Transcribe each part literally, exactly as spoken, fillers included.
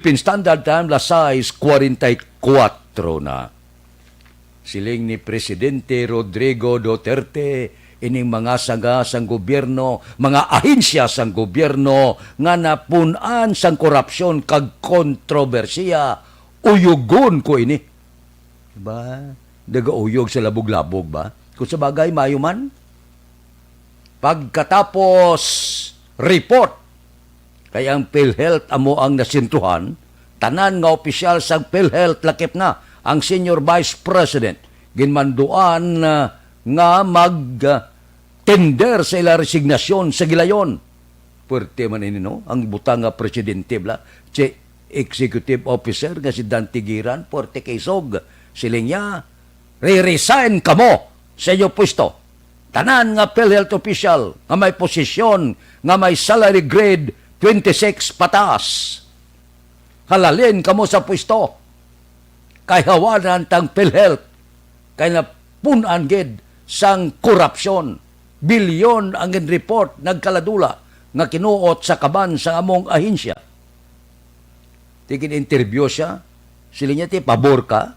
Philippine Standard Time, las sais cuarenta y cuatro na. Siling ni Presidente Rodrigo Duterte, ining mga sanga sang gobyerno, mga ahensya sang gobyerno nga napun-an sang korupsyon kag kontrobersiya, uyugon ko ini. Diba? Nagauyog sa labog-labog ba? Kung sa bagay, mayo man. Pagkatapos, report. Kay ang PhilHealth amo ang nasentrohan, tanan nga opisyal sang PhilHealth lakip na ang Senior Vice President ginmanduan, ah, nga mag, ah, tender sa ila resignasyon sa gilayon. Puwerte man ini, no? Ang butang nga presidente, bala, si executive officer nga si Dante Giran, puwerte kay isog. Siling niya, "Re-resign kamo sa inyo pwesto." Tanan nga PhilHealth official nga may posisyon nga may salary grade twenty-six pataas, halalin kamo sa pwesto. Kay hawanan tang PhilHealth, kay napun-an gid sang korupsyon. Bilyon ang gin-report nagkaladula nga kinuot sa kaban sang among ahensya. Ti gin-interview siya, siling niya, "Ti pabor ka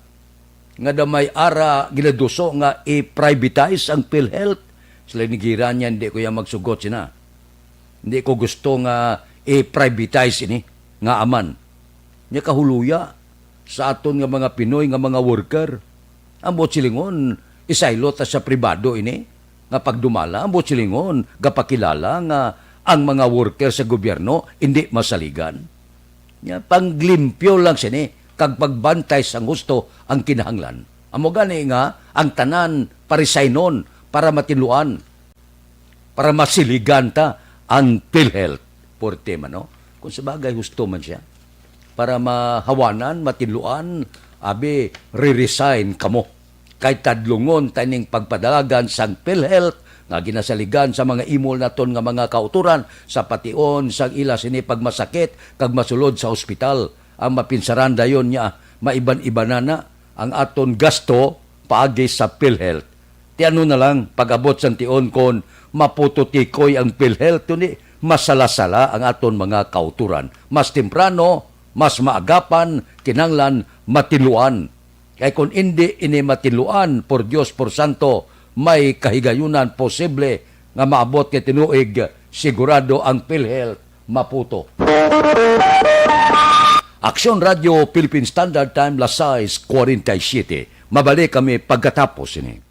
nga daw may ara ginaduso nga i-privatize ang PhilHealth?" Siling ni Giran niya, "Hindi ko yan magsugot sina. Hindi ko gusto nga i-privatize ini nga aman." Niya, kahuluya sa aton nga mga Pinoy nga mga worker. Ang buot silingon, isaylo ta sa pribado ini nga pagdumala. Ang buot silingon, gapakilala nga ang mga worker sa gobyerno indi masaligan. Nya, panglimpyo lang sini kag pagbantay sang husto ang kinahanglan. Amo gani nga ang tanan parisaynon para matinluan, para masiligan ta ang PhilHealth. Puwerte man, no? Kung sa bagay, husto man siya. Para mahawanan, matinluan, abi, re-resign kamo. Kay tadlungon ta ning pagpadalagan sang PhilHealth nga ginasaligan sa mga imol naton nga mga kautoran sa pation sang ila sini pagmasakit kag masulod sa ospital. Ang mapinsaran dayon niya, maiban-ibanan na ang aton gasto paagi sa PhilHealth. Ti ano na lang, pag-abot sang tion kon maputotikoy ang PhilHealth, kundi masala-sala ang aton mga kautoran. Mas temprano, mas maagapan, kinahanglan matinluan. Kay kon indi ini matinluan, por Dios, por santo, may kahigayunan posible nga maabot kay tinuig sigurado ang PhilHealth maputo. Aksyon Radyo Philippine Standard Time, las sais cuarenta y siete. Mabalik kami pagkatapos ini.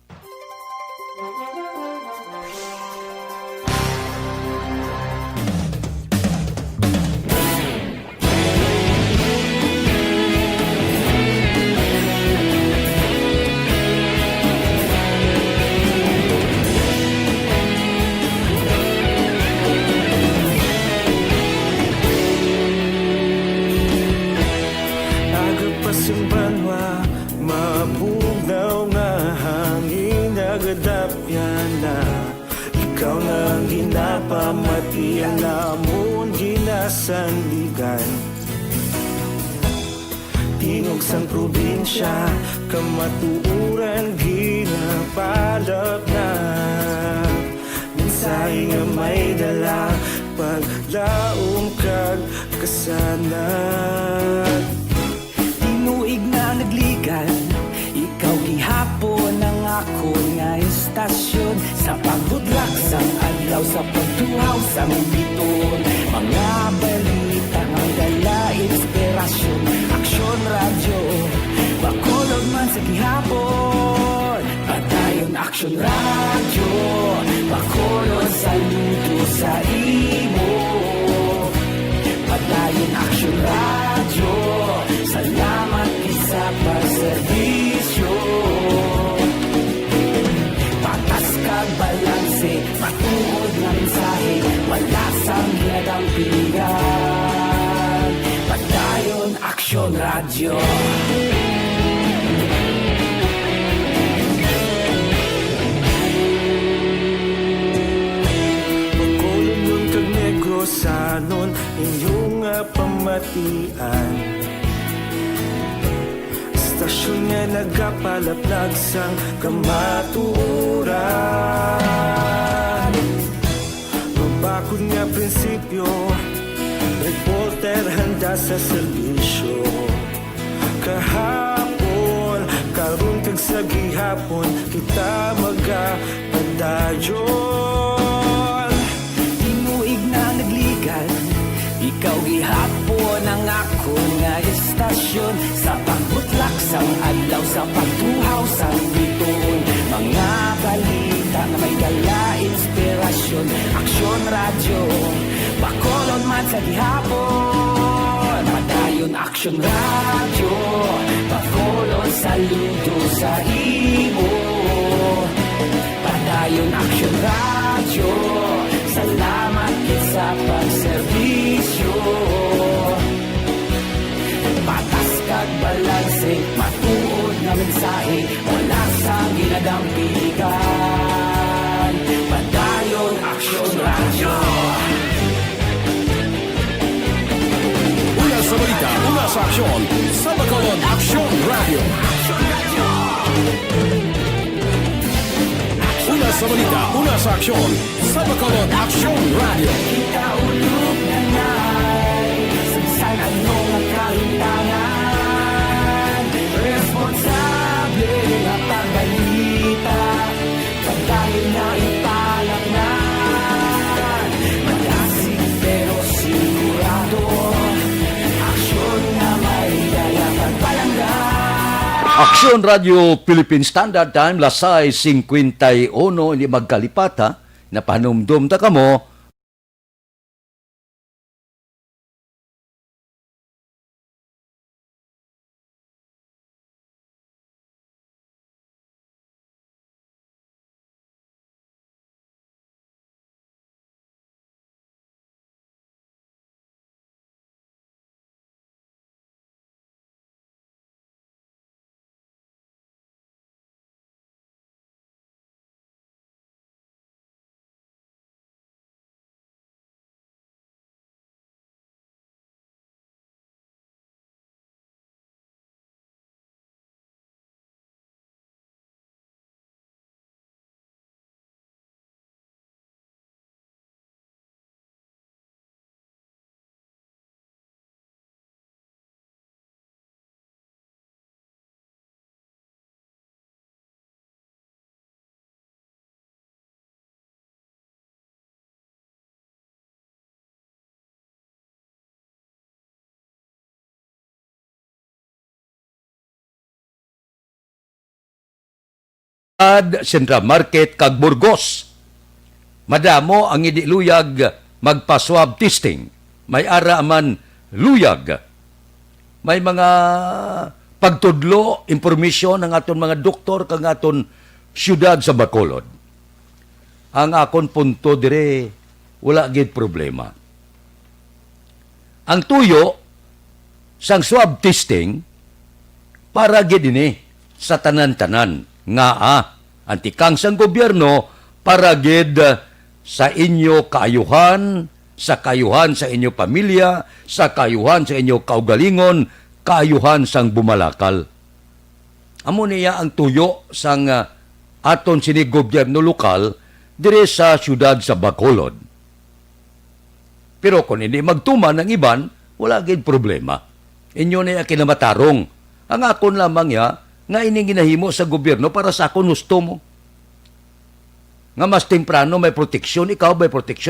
Aga pa sing banwa, mabugnaw nga hangin, nagadapyan na. Ikaw na ang ginapamati, ang amon ginasandigan. Tingog sang probinsya, kamatuoran ginapalapnap. Mensahe nga may dala, paglaom kag kasanag. Tinuig na nagligan, ikaw gihapon ang akon nga istasyon. Sa pagbudlak sang adlaw, sa pagtuhaw sang biton, mga balita nga dala inspirasyon. Aksyon Radyo, Bacolod man sa gihapon. Padayon Aksyon Radyo, Bacolod, saludo sa imo. Padayon Aksyon Radyo, salamat gid sa pagserbisyo. Patas kag balanse, matuod nga mensahe, wala sang ginadampingan. Padayon Aksyon Radyo. Bacolodnon kag Negrosanon, inyo nga pamatian. Istasyon nga nagapalaplag sang kamatuoran. Mabakod nga prinsipyo, reporter handa Sa serbisyo kahapon, karon kag sa gihapon, kita magapadayon. Tinuig na nagligad, ikaw gihapon ang akon nga estasyon. Sa pagbutlak sang adlaw, sa pagtuhaw sang bituon, mga balita nga may dala inspirasyon. Aksyon Radyo, Bacolod man sa gihapon. Padayon Aksyon Radyo, Bacolod, saludo sa imo. Padayon Aksyon Radyo, salamat gid sa pagserbisyo. Patas kag balanse, matuod nga mensahe, wala sang ginadampigan. Padayon Aksyon Radyo. Una sa balita, una sa aksyon, sa Bacolod Aksyon Radyo. Una sa balita, una sa aksyon, sa Bacolod Aksyon Radyo. Kita ulog na nay, sa bisan ano nga kahimtangan, responsable nga pagbalita, pagdayon na ipalaknan. Magasig pero sigurado, aksyon nga may dala pagpalangga. Aksyon Radyo Philippine Standard Time, las sais cincuenta y uno, hindi magkalipat, ha? Napahanumdom ta kamo. Ad Central Market kag Burgos. Madamo ang hindi luyag magpa-swab testing. May ara man luyag. May mga pagtudlo, impormasyon ang aton mga doktor kag aton siyudad sa Bacolod. Ang akon punto dire, wala gid problema. Ang tuyo sang swab testing para gid ini sa tanan-tanan nga, ah, ang tikang sang gobyerno para gid, ah, sa inyo kaayuhan, sa kaayuhan sa inyo pamilya, sa kaayuhan sa inyo kaugalingon, kaayuhan sang bumalakal. Amo niya ang tuyo sang, ah, aton sini gobyerno lokal diri sa siyudad sa Bacolod. Pero kung hindi magtuman ang iban, wala gid problema. Inyo na iya kinamatarong. Ang akon lamang ya nga ining ginahimo sa gobyerno para sa akon husto mo. Nga mas temprano may proteksyon, ikaw may proteksyon,